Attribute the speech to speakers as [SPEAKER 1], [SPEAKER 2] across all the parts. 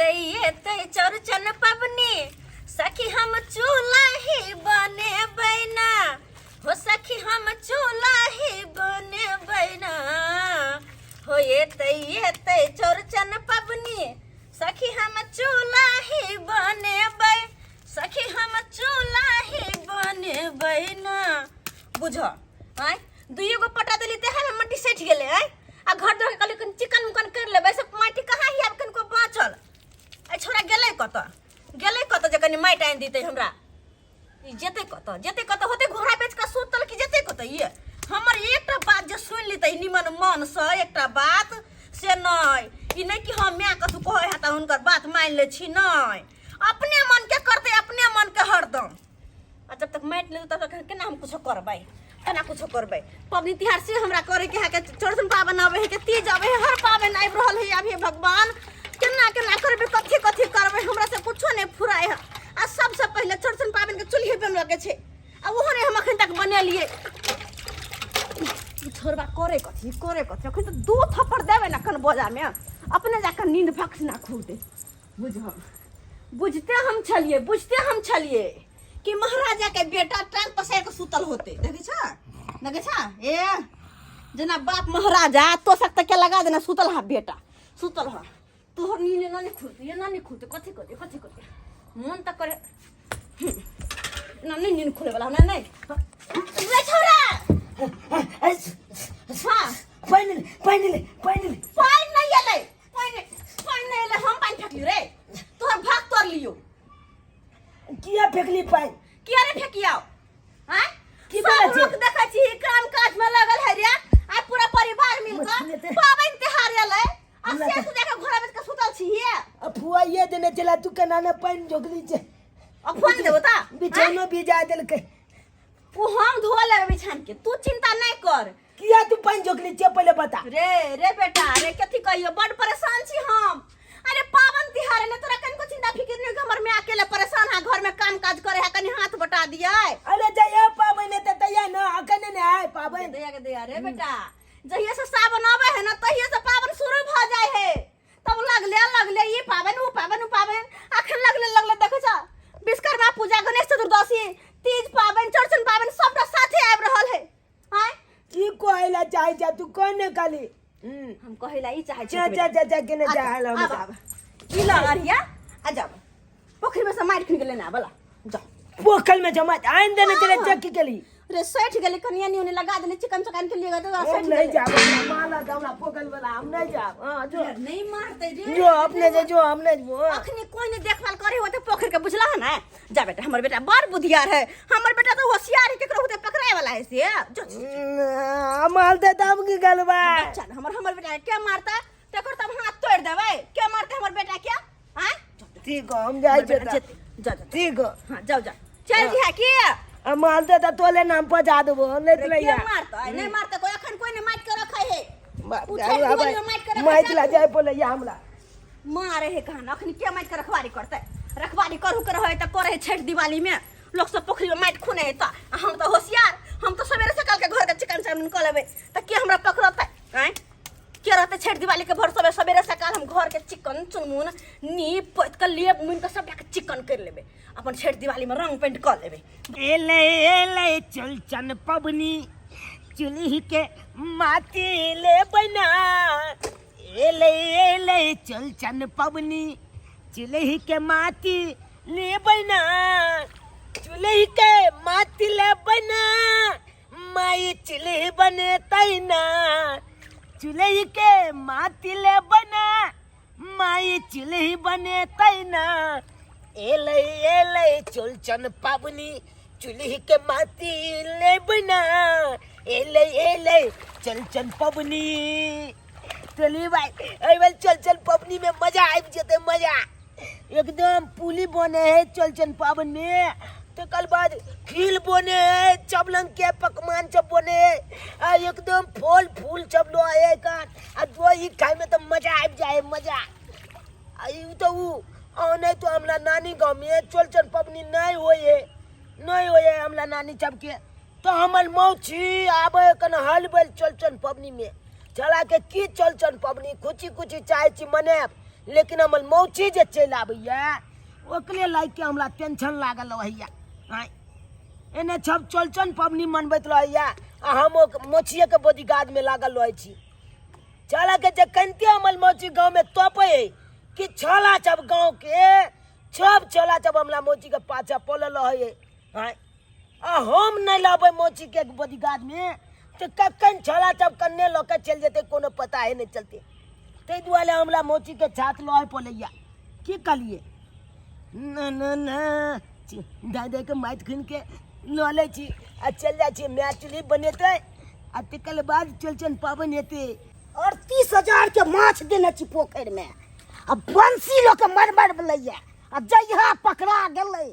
[SPEAKER 1] एतै एतै चौरचन पबनी सखी हम चूल्हा ही बनेबै ना, हो सखी हम चूल्हा ही बनेबै ना। हो एतै एतै चौरचन पबनी सखी हम चूल्हा ही बनेबै, सखी हम चूल्हा ही बनेबै ना। बुझ आँय, दुइयो गो पटा देली ते हम मट्टी सटि गेलै। आँय, आ घर दुआर कहली कनि चिकन मुकन करि लेबै, से माटि कहाँ ही आब कनिको बाँचल। एहि छोड़ा गेलै कतऽ, गेलै कतऽ जे कनि माटि आनि दितै हमरा। ई जेतै कतऽ, जेतै कतऽ होतै? घोड़ा बेच कऽ सुतल कि जेतै कतऽ? ई हमर एकटा बात जे सुनि लितै निमन मनसँ, एकटा बात से नहि। ई नहि कि हम माय कथू कहै है तऽ हुनकर बात मानि लै छी, नहि, अपने मनके करतै, अपने मनके हरदम। आ जब तक माटि नहि तब तक केना हम कुछो करबै, केना कुछो करबै? पबनी तिहार से हमरा करे के है के चौरचन पाबनि आबै है के तीज आबै है, हर पाबनि आबि रहल है अभी। भगवान, केना केना करबै, कथी कथी करबै, हमरा से कुछो नहि फुराय है। आ सबसे पहिले चौरचन पाबनि के चूल्हे बनबऽ के छै, आ ओहो नहि हम अखन तक बनेलियै। ई छोड़बा करे कथी, करे कथी? अखन तऽ दू थप्पड़ देबै ने अखन बोजामे, अपने जाकऽ नींद भक्सना खुलतै। बुझ, बुझते हम छलिए, बुझते हम छलिए कि महाराजा के बेटा टांग पसार के सुतल होते। देखै छ, देखै छ, ए जेना बाप महाराजा तोसक तक के लगा देना सुतल हा बेटा, सुतल हा। तोहर नींद ना नहीं खुलते, ये ना नहीं खुलते। कथी कथी कथी कथी मन तक करे ना नहीं नींद खुले वाला ना नहीं रे छोरा। हाँ,
[SPEAKER 2] पानि पानि पानि।
[SPEAKER 1] पानि नहीं एलै, पानि पानि नहि एलै। हम पानि फेकली रे? तोहर भाग तोड़ लियो।
[SPEAKER 2] किया फेकली पानि?
[SPEAKER 1] किया रे फेकियाओ? आँय,
[SPEAKER 2] की
[SPEAKER 1] सब
[SPEAKER 2] बोलै छी?
[SPEAKER 1] लोग देखै छी काम काज में लगल है रे, आ पूरा परिवार मिल
[SPEAKER 2] मछली
[SPEAKER 1] कऽ
[SPEAKER 2] लेते।
[SPEAKER 1] पाबनि तिहार एलै आ
[SPEAKER 2] हमरा
[SPEAKER 1] से
[SPEAKER 2] तऽ-
[SPEAKER 1] तू जाके घोड़ा बेच के सुतल छी हे।
[SPEAKER 2] आ फुआ ये देने चला, तू केना ने पानि झोकली छै?
[SPEAKER 1] आ फोन देबो ता
[SPEAKER 2] बिछौनो भिजा देलकै।
[SPEAKER 1] ओ हम धो लेबै बिछान के, तू चिंता नहीं कर।
[SPEAKER 2] किया तू पानि झोकली छै, पहिले बता।
[SPEAKER 1] रे रे बेटा रे, कथी कहियो, बड परेशान छी हम। अरे पावन तिहार ने तोरा कनिको चिंता फिकिर नहीं? हमर में अकेले परेशान है, घर में काम काज करे है, कनी हाथ बटा दिए।
[SPEAKER 2] अरे जइया पाबनि हेतै तहिया ने, अखन ने आय पाबनि।
[SPEAKER 1] दया के दया रे बेटा, जहिया से सावन आवे है ना तहिया से पावन शुरू भ जाए है। तब लगले लगले ई पावन ऊ पावन ऊ पावन, अखन लगले लगले देखै छ विश्वकर्मा पूजा, गणेश चतुर्दशी, तीज पावन, चौरचन पावन सबटा साथे आबि रहल है। आँय,
[SPEAKER 2] की कहै ला चाहै छ तू, कोन ने कहली?
[SPEAKER 1] हम कहै ला ई चाहै छी
[SPEAKER 2] जा जा जा जा के ने जा हम।
[SPEAKER 1] आब आब ई ल अरिया, आ जाब पोखरि में से मारि खुनि के लेने आबला जाओ।
[SPEAKER 2] पोखर में जमा आइन देने चले।
[SPEAKER 1] हाँ।
[SPEAKER 2] चक्की के लिए
[SPEAKER 1] रे सठि गेलै, कनिया नि ओने लगा देने चिकन चकान के लिए तो
[SPEAKER 2] हम
[SPEAKER 1] सठि
[SPEAKER 2] नहीं
[SPEAKER 1] गेलै।
[SPEAKER 2] जाब, अपना माला दौड़ा पोखर वाला हम नहीं जाब। हाँ जो।
[SPEAKER 1] नहीं मारते रे।
[SPEAKER 2] जो अपने से जो, हम नहीं जाबो। हाँ।
[SPEAKER 1] अखनी कोई नहीं देखभाल करे होते पोखर के, बुझला है ना? जा बेटा, हमर बेटा बड़ बुधियार है, हमर बेटा तो होशियार है, केकरो होते पकड़ाए वाला है से जो।
[SPEAKER 2] माल दे दाम की गलबा।
[SPEAKER 1] बच्चा न, हमर हमर बेटा के क्या मारता तेकर तब हाथ तोड़ देबै। क्या मारते हमर बेटा क्या? आँय,
[SPEAKER 2] ठीक हो, हम जाइ
[SPEAKER 1] हमर बेटा
[SPEAKER 2] छियै।
[SPEAKER 1] जेतै। जा जा।
[SPEAKER 2] ठीक हो।
[SPEAKER 1] हाँ, जाओ जाओ, चल जी है की।
[SPEAKER 2] आ माल दे तऽ तोले नाम पर जा देबो नहीं तो
[SPEAKER 1] के
[SPEAKER 2] लैया।
[SPEAKER 1] मारता? नहीं मारता कोई, अखन कोई नहीं मार के रखे है।
[SPEAKER 2] बाप
[SPEAKER 1] उ
[SPEAKER 2] रे,
[SPEAKER 1] छठि
[SPEAKER 2] आब
[SPEAKER 1] दिवाली में मारि के रखै
[SPEAKER 2] माइक
[SPEAKER 1] छै।
[SPEAKER 2] ला जाय बोले या हमरा।
[SPEAKER 1] मारे है कहाँ? अखन के माटि के रखवारी करते? रखवारी करू के रहे तऽ करे। छठि दिवाली में लोग सब पोखरी में माटि खुने है तऽ आ हम तऽ होशियार, हम तऽ सवेरे सकाल के घर के चिकन चाउमिन कऽ लेबै तऽ के हमरा पकड़तै? आँय, के रहतै छठि दिवाली के भर? सवेरे सवेरे सकाल हम घर के चिकन चुनमुन नीप पोति के लेप मुनि के सबटा के चिकन करि लेबै, अपन छठि दिवाली में रंग पेंट कऽ लेबै।
[SPEAKER 2] एले एले चलचन पबनी चुल्ही के माटी ले बना, एले एले चलचन पबनी चुल्ही के माटी ले बना, चुल्ही के माटी ले बना, माई चुल्ही बने तैना, चुल्ही के माटी ले बना, माई चुल्ही बने तैना, एलै एलै चौलचन पाबनि चुल्ही के माटी ले बना, एलै एलै चौलचन पबनी। चली भाई, एहि बेर चौलचन पबनी में मजा आबि जेतै, मजा एकदम। पुली बने है चौलचन पाबनि में, तकर बाद खीर बने है, चबलंग के पकवान सब बने है, आ एकदम फल फूल सब लो है का, आ दही खाय में तो मजा आबि जाए मजा। आ ई तो उ आ नहीं तो हमरा नानी गाँव में चौलचन पबनी नहीं होय है, नहीं होय है हमरा नानी सबके, तो हमर मौसी आबे कन हल बैल चौलचन पबनी में चला के की चौलचन पबनी खुची खुची चाहे छी मनायब। लेकिन हमर मौची जे चलि आबैया ओकरे लागि के हमरा टेंशन लागल रहैया। आँय, एने सब चौरचन पबनी मनबैत रहैया आ हम ओ मोचिएके बॉडीगार्डमे लागल रहै छी। चला के जे कनिते हमर मौची गाँवमे तपै है कि छला सब गाँवके सब छला सब हमरा मौचीके पाछा पड़ल रहै है। आँय, आ हम नहि लेबै मौचीके बॉडीगार्डमे तऽ कखन छला सब कन्ने लऽ के चलि जेतै कोनो पता ही नहि चलतै। ताहि दुआरे हमरा मौचीके साथ लऽ पड़ैया। की कहलियै न न न दाइ दाइ के माटि खुनि के लऽ लै छी आ चलि जाइ छी। माय चूल्ही बनेतै आ तकर बाद चौरचन पाबनि हेतै।
[SPEAKER 3] 38,000 के माछ देने छी पोखरिमे आ बंसी लऽ के मरि मरि लैया आ जहिया पकड़ा गेलै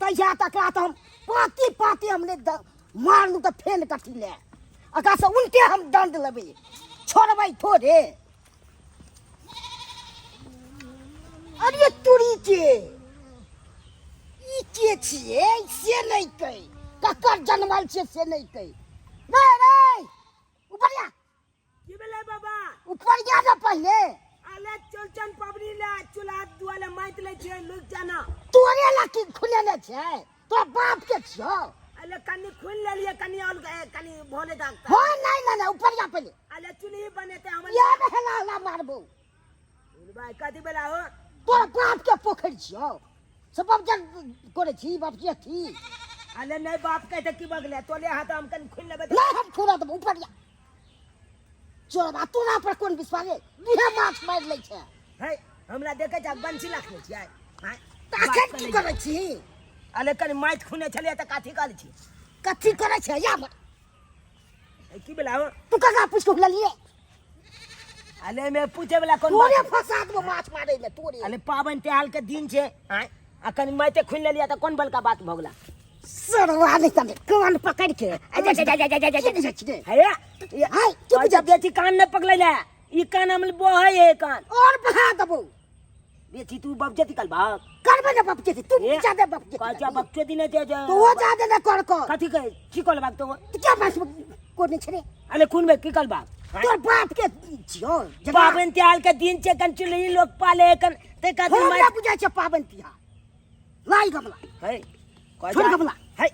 [SPEAKER 3] तहिया तकरा तऽ हम पाँति पाँति हम नहि मारलहुँ तऽ फेन कथी लए एकरासँ उल्टे हम दण्ड लेबै, छोड़बै थोड़े। अरे तुरी के ई के छियै से नहि कहि, ककर जनमल छियै से नहि कहि। रे रे ऊपर जा।
[SPEAKER 2] की भेलै बाबा?
[SPEAKER 3] ऊपर जा ने पहिले।
[SPEAKER 2] अले चौरचन पबनी ले चूल्हा दुआले माटि लै छियै, लुकि जाना।
[SPEAKER 3] तोरे ला की खुलेने छै? तोरा बाप के छियौ।
[SPEAKER 2] अले कनी खुलि लेलियै, कनी और कनी भोले दाग।
[SPEAKER 3] हो नहीं नहीं नहीं, ऊपर जा पहिले।
[SPEAKER 2] अले चूल्ही बनेते हमर।
[SPEAKER 3] या में हेला हेला मारबो।
[SPEAKER 2] भाई कथी बेला हो?
[SPEAKER 3] तोरा बाप के पोखरि छियौ से बाप जन करे छी बाप के थी।
[SPEAKER 2] अले नहीं बाप कहते की बगले तोले हाथ हम कनी खुलि लेबै।
[SPEAKER 3] नहीं हम खुला देबो, ऊपर जा। चोरबा तोरा पर कोन विश्वास है? दुहे माछ मारि लै छै।
[SPEAKER 2] है हमरा देखै छै बंसी राखने छियै। हैं?
[SPEAKER 3] तऽ अखन की करै छी?
[SPEAKER 2] अले कनी माटि खुने छलियै तऽ कथी करै छी?
[SPEAKER 3] कथी करै छै या मर।
[SPEAKER 2] ए, की भेला हो?
[SPEAKER 3] तू ककरा पूछि के लेलियै?
[SPEAKER 2] अले मे पूछे वाला कोन
[SPEAKER 3] तोरे
[SPEAKER 2] बात?
[SPEAKER 3] फंसा देबो माछ मारै ले तोरे।
[SPEAKER 2] अले पाबनि तिहार के दिन छै। आँय, आ कनी माटि खुनि लेलियै तऽ कोन बड़का बात भऽ गेला?
[SPEAKER 3] सरवा नहीं तने कान पकड़ के।
[SPEAKER 2] जा, जा, जा, जा, जा, जा, जा।
[SPEAKER 3] की बुझै छी रे?
[SPEAKER 2] हे,
[SPEAKER 3] हाय, की बुझै
[SPEAKER 2] बेटी कान नहि पकड़ै ले, ई कान हम बहै है कान।
[SPEAKER 3] और बहा देबो।
[SPEAKER 2] बेटी तू बपचती कल भाग।
[SPEAKER 3] करबे ना बपचती, तू
[SPEAKER 2] ए,
[SPEAKER 3] ज्यादा बपचती।
[SPEAKER 2] कहै छै बपचती नहि दे जे।
[SPEAKER 3] तो वो ज्यादा ना कर कर।
[SPEAKER 2] कथी कहै? की कहल भाग तो?
[SPEAKER 3] तू क्या माछ कोने छे रे?
[SPEAKER 2] अरे खून में की कहल भाग?
[SPEAKER 3] तोर बाप के छियो।
[SPEAKER 2] पाबनि तिहार के दिन छै, कन चुल्ही लोक पाले कन ते कथी
[SPEAKER 3] हमरा
[SPEAKER 2] माछ-
[SPEAKER 3] बुझाइ छै पाबनि तिहार। लाई गमला।
[SPEAKER 2] हे, कहै
[SPEAKER 3] छोड़
[SPEAKER 2] छै-
[SPEAKER 3] गमला।
[SPEAKER 2] हे,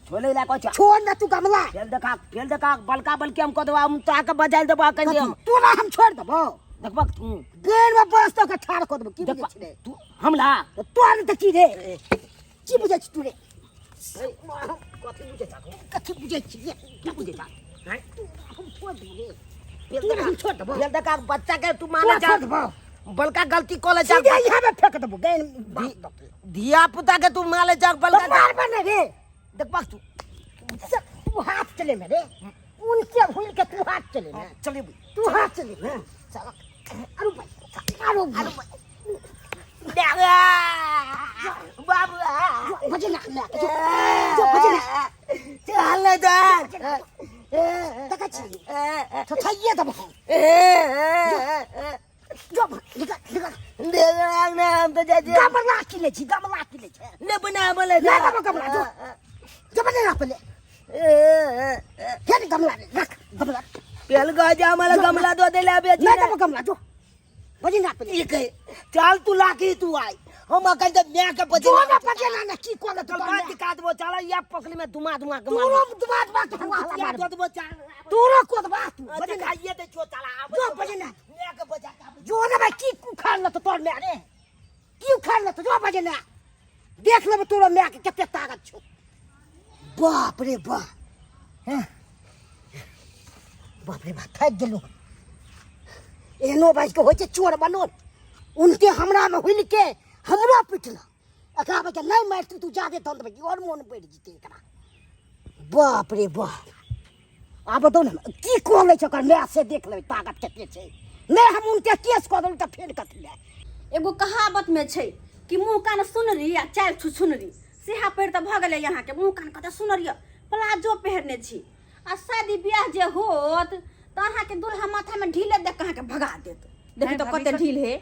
[SPEAKER 2] छोड़े ला कहै छै।
[SPEAKER 3] छोड़ ना तू गमला।
[SPEAKER 2] फेल देखा, फेल देखा, बलका बलके हम कह देबो, हम तो आके बजाय देबो अखन जे हम।
[SPEAKER 3] तोरा हम छोड़ देबो।
[SPEAKER 2] देखबक तू।
[SPEAKER 3] बेर में बरस तो के ठाड़ कऽ देबो, की बुझै
[SPEAKER 2] देखबक
[SPEAKER 3] छी रे?
[SPEAKER 2] तू हमला।
[SPEAKER 3] तोरा नहि तऽ की रे? की बुझै छी तू रे?
[SPEAKER 2] कथी बुझै छा?
[SPEAKER 3] कथी बुझै छी रे?
[SPEAKER 2] की बुझै छा? हैं?
[SPEAKER 3] हम छोड़ देबो रे। तोरा हम छोड़ देबो।
[SPEAKER 2] फेल देखा, बच्चा के तू माने
[SPEAKER 3] तोरा
[SPEAKER 2] जा।
[SPEAKER 3] छोड़ देबो।
[SPEAKER 2] बलका गलती कऽ ले जा।
[SPEAKER 3] सीधे यहाँ में फेंक देबो, गैन बाप बाप।
[SPEAKER 2] धिया पुता के तू मारे जा बलका।
[SPEAKER 3] तो मारबे ने रे।
[SPEAKER 2] देखबक तू।
[SPEAKER 3] तू हाथ चले में रे। उनके भूल के तू हाथ चले में।
[SPEAKER 2] चले।
[SPEAKER 3] तू हाथ चले में। साला। अरे भाई, अरे भाई।
[SPEAKER 2] बाबू।
[SPEAKER 3] बजे ना, ना, जो, जो, बजे ना।
[SPEAKER 2] चल ना जा।
[SPEAKER 3] देखै छी। तो थैये देबो। जो, निकल, निकल।
[SPEAKER 2] ने हम तो जा
[SPEAKER 3] गमला की ले छी, गमला की ले छी।
[SPEAKER 2] ने बना बोले
[SPEAKER 3] ना देबो गमला, जो। जो बजे ना पहिले। फेर गमला रे, रख गमला।
[SPEAKER 2] पेल गजा मला गमला दो देले बेची।
[SPEAKER 3] ना देबो गमला, जो। बजे ना पहिले।
[SPEAKER 2] ई कहे चल तू लाकी तू आई हम अखन जब माय के बजे
[SPEAKER 3] जो ना बजे ना ना की कोले
[SPEAKER 2] चल बात दिखा देबो चल या पकली में दुमा दुमा के
[SPEAKER 3] तोरो दुमा दुमा के हवा हवा
[SPEAKER 2] मार देबो चल
[SPEAKER 3] तोरो कोदबा तू
[SPEAKER 2] बजे खाइए दे छो चल आब
[SPEAKER 3] जो बजे ना
[SPEAKER 2] माय के बजा के
[SPEAKER 3] जो ना भाई की उखाड़ लत तोर माय रे की उखाड़ लत जो बजे ना देख लेब तोरो माय के कते ताकत छौ। बाप रे बाप, हैं बाप रे बाप, थाकि गेलहुँ। एहनो बाजि के होइ छै चोर बनोल उनके हमरा में हुलि के हमरो पिटल। एकरा बच्चा नहीं मारतू तू जादे दंड बजी और मोन बढ़ि जेतै एकरा। बाप रे बाप, आब दो ने की कह लै छै ओकर माय से देख लेबै ताकत कते छै। नहि हम उनके केस कऽ देलहुँ तऽ फेर कथी लए।
[SPEAKER 1] एगो कहावत में छै कि मुँह कान सुनरी आ चालि छुछुनरी, सेहा पहिर तऽ भऽ गेलै अहाँके मुँह कान कते सुनर यऽ, प्लाजो पहिरने छी आ शादी बियाह जे होत तऽ अहाँके दुल्हा माथामे ढीले देख कऽ अहाँके भगा देत। देखी तऽ कते ढील हे।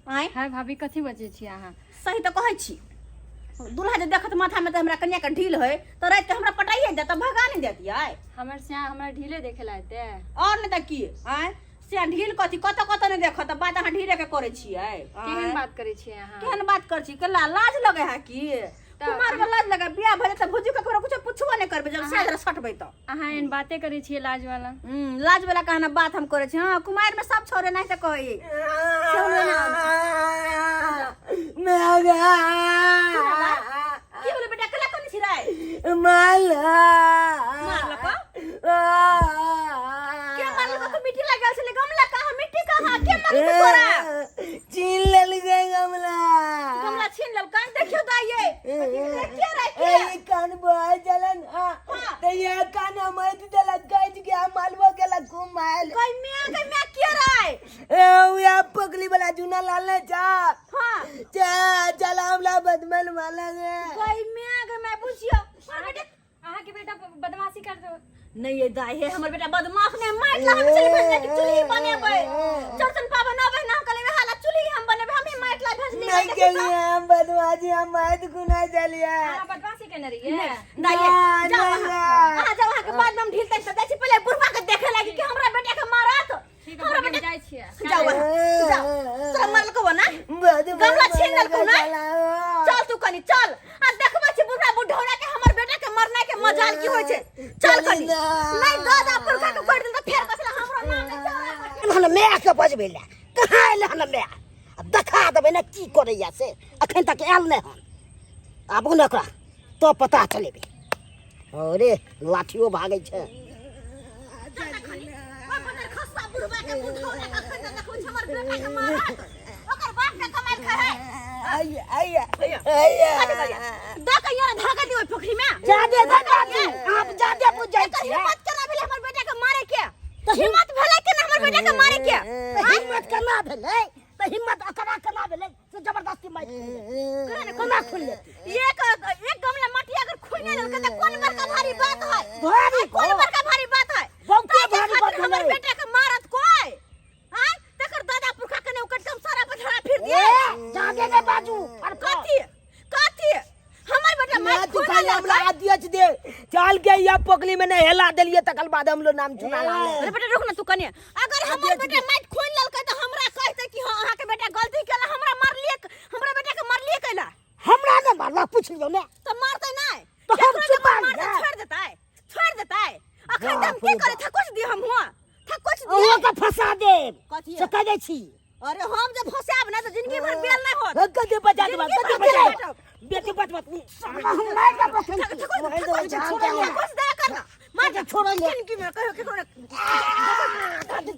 [SPEAKER 1] आँय
[SPEAKER 4] हाय भाभी, कथी बजै छी अहाँ?
[SPEAKER 1] सही तऽ कहै छी, दुल्हा जे देखत माथामे तऽ हमरा कनियाके ढील है तऽ रातिके हमरा पटाइए देत, भगा नहि देत यै।
[SPEAKER 4] हमर स्याह हमरा ढीले देखे ला एतै।
[SPEAKER 1] और नहि तऽ की? आँय से ढील कथी कत कत नहि देखत बात अहाँ ढीले के करै छियै
[SPEAKER 4] केहन बात करै छियै अहाँ
[SPEAKER 1] केहन बात करै छी केला लाज लगे है की कुमार के लाज लगे बियाह भऽ जेतै भुजी ककरो कुछो पुछबो नहि करबै जब साँझ सटबै तऽ
[SPEAKER 4] अहाँ एहन बाते करै छियै लाज वाला
[SPEAKER 1] लाज वाला कहना बात हम करै छी हँ कुमार में सब छोड़े नहीं तऽ कहै की भेलै बेटा केला कोन छी रे
[SPEAKER 2] माला
[SPEAKER 1] मारलक के मारलक तो मिट्टी लागल छलै गमला कहाँ मिट्टी कहाँ के मारलक तोरा
[SPEAKER 2] छीन लेलकै गमला
[SPEAKER 1] गमला छीन लेलकै देखियो दाइये के रे के
[SPEAKER 2] ए कान बह जलन
[SPEAKER 1] हाँ।
[SPEAKER 2] त ये कान मत देलक गज गया मालवा गेला खूब माल
[SPEAKER 1] कई मियां कई मियां के रे
[SPEAKER 2] ए उया पगली वाला जूना लाल ने जा
[SPEAKER 1] हां
[SPEAKER 2] जा चला हमला बदमल माला गे
[SPEAKER 1] कई मियां के मैं बुझियो हमर बेटा
[SPEAKER 4] अहाँके बेटा बदमाशी कर दो
[SPEAKER 1] नहीं ये दाई हे हमर बेटा बदमाश नहीं माइट ला हम चली भेजले कि चूल्ही बनेबै चौरचन पावन आबै ना कले हाला चूल्ही हम बनेबै हम ही माइट ला भेजली
[SPEAKER 2] नहीं के लिए हम बदमाशी हम मत गुना चलिए
[SPEAKER 4] अहाँ बदमाशी केने रहियै
[SPEAKER 1] नहीं ये
[SPEAKER 2] ना,
[SPEAKER 1] जाओ
[SPEAKER 2] ना,
[SPEAKER 1] अहाँ
[SPEAKER 2] ना।
[SPEAKER 1] अहाँ जाओ अहाँ के बाद में हम ढील तक जाइ छी पहिले बुढ़वा के देखे लागी कि हमरा बेटा के मारत
[SPEAKER 4] ठीक है
[SPEAKER 1] हमरा
[SPEAKER 4] भाभी, हम
[SPEAKER 1] बेटा
[SPEAKER 4] जाइ छियै
[SPEAKER 1] जाओ अहाँ जाओ तोरा मारलकौ ना गमला छीन लेलकौ ना चल तू कनी चल आ देखबै छी बुढ़ा बुढ़ौरा के हमर बेटा के मरना के मजाल की होइ छै चल कनी नहीं दादा पुरखा के कर देल त फेर कसला हमरो नाम नहीं चौरा
[SPEAKER 3] हन माय के बजबै लए कहाँ एलै हन माय आ देखा देबै ने की करैया से अखन तक आयल नहि हन आबू ने ओकरा तो पता चलेबै अरे लाठियो भागै छै
[SPEAKER 1] ओइ बदर खसुआ बुढ़वा के बुढ़ौरा के अखन तक देखबै छी हमर बेटा के मारत ओकर बाप के कमाइ खाइ है
[SPEAKER 2] आइए आइए आइए
[SPEAKER 1] दऽ के यार धागा दियो पोखरी में
[SPEAKER 3] जादे नहि बाजू आप जादे बुझै
[SPEAKER 1] एकर
[SPEAKER 3] छियै
[SPEAKER 1] हिम्मत केना भेलै हमर बेटा के मारे के हिम्मत भेलै केना हमर बेटा के मारे के
[SPEAKER 3] तऽ हिम्मत केना भेलै तऽ हिम्मत ओकरा केना भेलै से जबरदस्ती मारि खुलि कोना खुलि
[SPEAKER 1] एक एक गमला माटी अगर खुलने लगे तो कौन बड़का भारी बात है
[SPEAKER 3] भारी
[SPEAKER 1] कौन बड़का भारी बात है
[SPEAKER 3] बहुते
[SPEAKER 1] ताहि के
[SPEAKER 3] भारी बात
[SPEAKER 1] खातिर हमर
[SPEAKER 3] भेलै।
[SPEAKER 1] बेटा के मारत कोई आय तकर दादा पुरखा के ने उकट के हम सारा पथरा फिर दिए
[SPEAKER 3] ए जादे नहि बाजू फरको
[SPEAKER 1] कथी कथी हमर बेटा
[SPEAKER 2] ना
[SPEAKER 1] मार
[SPEAKER 2] तू
[SPEAKER 1] खुलने
[SPEAKER 2] खाली हमरा
[SPEAKER 1] लगे
[SPEAKER 2] आदियच दे चल के या पोखली में नहीं हेला देलिए तकल बाद हम लोग नाम चुना ला
[SPEAKER 1] अरे बेटा रुक ना तू कने अगर हमर बेटा माइट खोल लेलकै त हमरा कहते कि हां अहाँ के बेटा गलती केला हमरा मारलिए हमरा बेटा के मारलिए कैला
[SPEAKER 3] हमरा नहि मारलक पूछ लियौ ने
[SPEAKER 1] त मारते नहीं
[SPEAKER 3] तो हम
[SPEAKER 1] केकरो
[SPEAKER 3] चुप
[SPEAKER 1] जब मारते
[SPEAKER 3] रहियै।
[SPEAKER 1] छोड़ देतै छोड़ देतै अखन त हम की करे थकुच दिए हम हुआ थकुच दिए
[SPEAKER 3] अहूँ के फंसा देब
[SPEAKER 1] कथी?
[SPEAKER 3] से कह दै छी
[SPEAKER 1] अरे हम जब फंसाब ना तो जिंदगी भर बेल नहीं होत
[SPEAKER 2] कदे बचा देबा
[SPEAKER 1] जिंदगी
[SPEAKER 2] कदे
[SPEAKER 1] भर
[SPEAKER 2] बचा
[SPEAKER 1] बेल भेटब।
[SPEAKER 2] बेटी बच बच
[SPEAKER 3] हम नहि देबो
[SPEAKER 1] थकुच थकुच थकुच दे कर ना मार
[SPEAKER 3] के छोड़ै ले।
[SPEAKER 1] जिंदगी में कहियो केकरो ने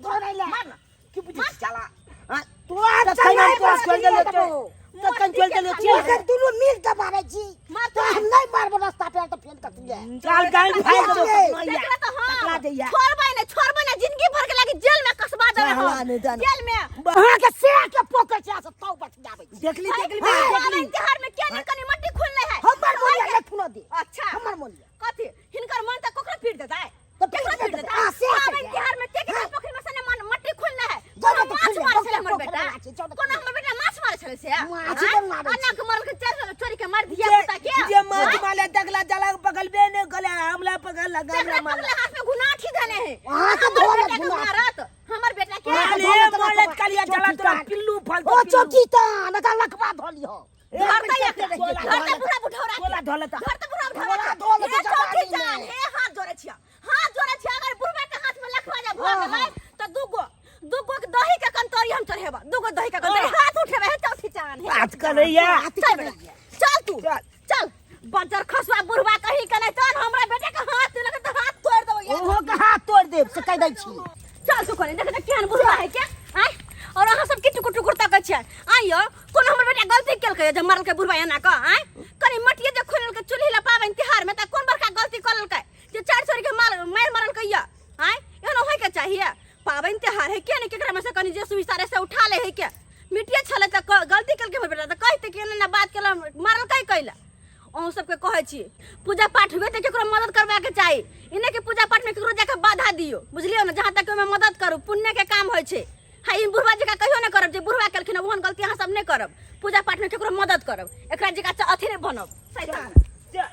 [SPEAKER 3] छोड़ै ले
[SPEAKER 1] मार ना
[SPEAKER 2] की बुझी चला हां
[SPEAKER 3] तोरा
[SPEAKER 2] तखन हम तोरा छोड़ देलियो
[SPEAKER 3] देबो।
[SPEAKER 2] तखन छोड़ देलियो
[SPEAKER 3] तू अखन दुनू मिल के मारै छी
[SPEAKER 1] मार
[SPEAKER 3] तो हम नहि मारबो रास्ता पे तऽ फेर कथी ले
[SPEAKER 2] चल गाय भाई देबो
[SPEAKER 1] देखला तो हम
[SPEAKER 2] पकड़ा जइया
[SPEAKER 1] छोड़बै नहीं छोड़बै नहीं जिंदगी भर के लागी जेल में कसबा देबै
[SPEAKER 2] चल,
[SPEAKER 1] हम
[SPEAKER 2] नहीं जाना।
[SPEAKER 1] जेल में
[SPEAKER 3] अहाँके से के पोखरि छै से तौ बच जाबै छी।
[SPEAKER 2] देखली देखली
[SPEAKER 1] भाई,
[SPEAKER 2] देखली
[SPEAKER 1] पाबनि तिहार में के नहीं कनी मट्टी खुलले है
[SPEAKER 3] हमर मोलिया नहीं खुनो दे
[SPEAKER 1] अच्छा
[SPEAKER 3] हमर मोलिया
[SPEAKER 1] कथी हिनकर मन त ककरो पीट देतै
[SPEAKER 3] तऽ पीट
[SPEAKER 1] केकरो पीट
[SPEAKER 3] देतै।
[SPEAKER 1] देतै
[SPEAKER 3] आ, से
[SPEAKER 1] पाबनि
[SPEAKER 3] कहिया।
[SPEAKER 1] तिहार में के के पोखरि में से ने मन मट्टी खुलले है
[SPEAKER 3] जाओ
[SPEAKER 1] कोनो
[SPEAKER 3] ने तऽ
[SPEAKER 1] माछ
[SPEAKER 3] खुलले,
[SPEAKER 1] मारै छलै हमर
[SPEAKER 3] पोखरि
[SPEAKER 1] बेटा
[SPEAKER 3] वाला छै, जाओ ने
[SPEAKER 1] कोनो हमर बेटा माछ मारै छलै से
[SPEAKER 3] माछ तऽ मारै
[SPEAKER 1] अन्ना के मरल के चोरी चोरी के मार धिया पुता के
[SPEAKER 2] जे माछ माले तकला चला पकड़बे नहीं कले हमला पकड़ लगा
[SPEAKER 1] जेकरा
[SPEAKER 2] हमला मारला
[SPEAKER 1] पकड़ले हाथ में घुनाठी धने है
[SPEAKER 3] अहाँ के
[SPEAKER 1] हमर
[SPEAKER 3] धोले
[SPEAKER 1] बेटा के
[SPEAKER 3] घुनाठी।
[SPEAKER 1] मारत हमर बेटा के
[SPEAKER 3] अहाँ के
[SPEAKER 2] अरे
[SPEAKER 3] धोले तोरा
[SPEAKER 2] मोले
[SPEAKER 3] तोरा
[SPEAKER 2] कलिया चला तोरा
[SPEAKER 3] चौकी
[SPEAKER 2] पिल्लू फल
[SPEAKER 3] ओ चौकी तान एकर लखबा धऽ लिहो
[SPEAKER 1] धरता या धरता बुढ़ा बुढ़ौरा
[SPEAKER 2] तोला धोले ता
[SPEAKER 1] धरता बुढ़ा बुढ़ौरा
[SPEAKER 3] तोला धोले
[SPEAKER 1] हे
[SPEAKER 3] तऽ
[SPEAKER 1] चौकी
[SPEAKER 3] जवानी
[SPEAKER 1] जान
[SPEAKER 3] मे।
[SPEAKER 1] हे हाथ जोड़े छिया हाथ जोड़े छिया अगर बुढ़बा के हाथ में लखवा जा भऽ गेलै तऽ दूगो दूगो के दही के कंतोरी हम चढ़ेबा दूगो दही के कंतोरी हाथ उठेबे हे चौथी चान हे
[SPEAKER 2] बात करैया
[SPEAKER 1] चल बेटा चल तू
[SPEAKER 2] चल।
[SPEAKER 1] चल बजर खसुआ बुढ़बा कहीं के नहीं तहन हमरा बेटा के हाथ लगे तऽ हाथ तोड़ देबो यार
[SPEAKER 3] ओहो के हाथ तोड़ देब से कहि दै छी
[SPEAKER 1] चल तू कने देख देख केहन बुढ़बा है के आय और अहाँ सब की टुकुर टुकुर तकै छियै आइ यौ कोनो हमर बेटा गलती केलकै जे मरलकै बुढ़बा एना कऽ आय कनि मटिये जे खोललकै चूल्ही लऽ पाबनि तिहारमे तऽ कोन बड़का गलती कऽ लेलकै जे चारि सौ के मार मारि मरलकै यऽ आय एहन होइके चाहिए पाबनि तिहार है के ने केकरा में से कनि जे सुविधा रहे से उठा ले है के मिटिये छलै तऽ गलती केलकै हमर बेटा तऽ कहते कि एना एना बात केला मारलकै कैला अहूँ सबके कहै छी पूजा पाठ हुए तऽ केकरो मदद करबाके चाही इने के पूजा पाठ में केकरो जाके बाधा दियो बुझलियो ने जहाँ तक ओहिमे मदद करू पुण्य के काम होइ छै हाँ ई बुढ़वा जकाँ कहियो नहि करब जे बुढ़वा केलखिन ओहन गलती अहाँ सब नहि करब पूजा पाठ में केकरो मदद करब एकरा जकाँ अथी नहि बनब शैतान
[SPEAKER 2] चल।